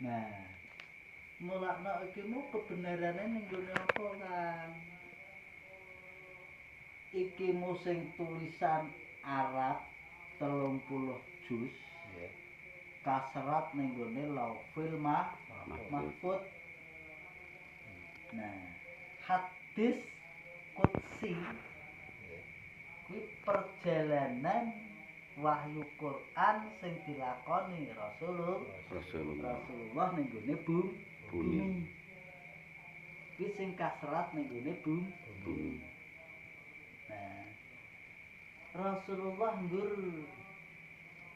Nah, mulakno iki mu kebenarane ning gone apa, Kang? Iki mu sing tulisan Arab 30 juz Nggih. Kaserat ning gone Lauhil Mahfud. Nah, hadis qudsi Nggih. Kuwi perjalanan wahyu Quran sing dilakoni Rasulullah Rasulullah. Rasulullah ning gone Bumi. Bumi. Kuwi sing kaserat ning gone Bumi. Nah, Rasulullah nggur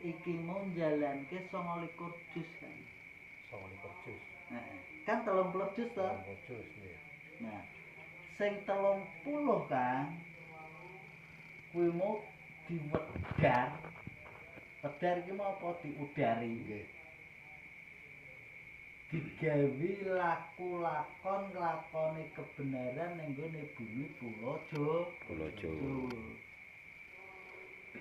iki mau njalanke 29 juz kan. 29 juz. Heeh. Kan 30 juz to. 30 juz nggih. Nah, sing 30 kan kuwi mau diwedar. Wedar iki mau apa diudari? Nggih. Digawe laku lakon nglakoni kebenaran ning gone bumi Pulo Jawa. Pulo Jawa.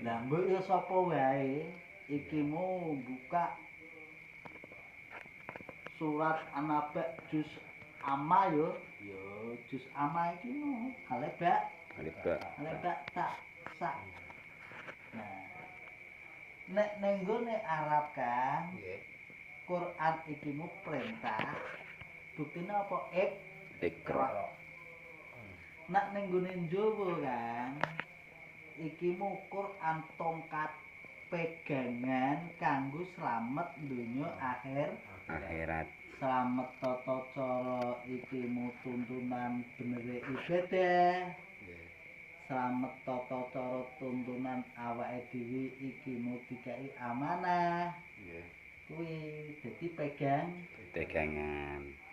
Lah mbok ya sapa wae iki mau buka surat An-Naba juz amma yo, yo juz amma iki mau alif ba Alif ba. Alif ba ta sa. Nah, nek ning gone Arab kan Nggih. Quran iki mu perintah. Buktine apa? Iqra. Nek ning gone Jawa kan iki mu Quran tongkat pegangan kanggo slamet donya akhir Akhirat. Slamet tata cara iki mu tuntunan benere ibadah. Nggih. Slamet tata cara tuntunan awake dhewe iki mu dikai amanah. Nggih. Kuwi dadi pegang Pegangan.